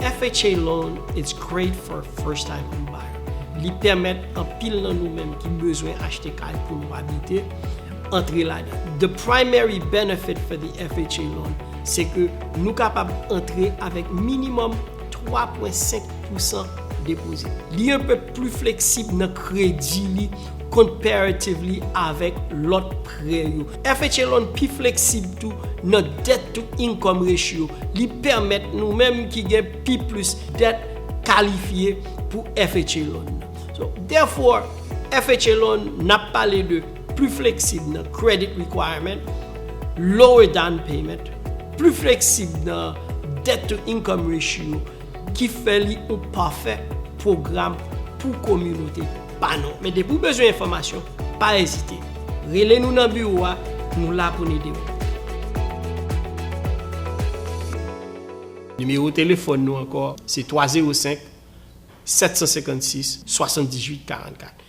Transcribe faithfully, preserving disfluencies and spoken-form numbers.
F H A loan is great for first time home buyer. Li pèmèt anpil nan nou menm ki bezwen achte kay pou nou abite, antre ladan. The primary benefit for the F H A loan, se ke nou kapab antre avèk minimòm twa pwen senk pousan depozit. Li enpe pli fleksib nan kredi li comparatively avèk lòt prè yo. F H A loan pi fleksib tou nan debt to income ratio. Li pèmèt nou menm ki gen pi plis debt kalifye pou F H A loan. So, therefore, F H A loan, n ap pale de pli fleksib nan credit requirement, lower down payment, pli fleksib nan debt to income ratio, ki fè li yon pafè pwogram pou kominote pa nou. Men depi w bezwen enfòmasyon, pa ezite. Rele nou nan biwo a, nou la pou n ede w. Nimewo telefòn nou ankò, se twa zewo senk, sèt san senkannsis, swasanndizuit karannkat.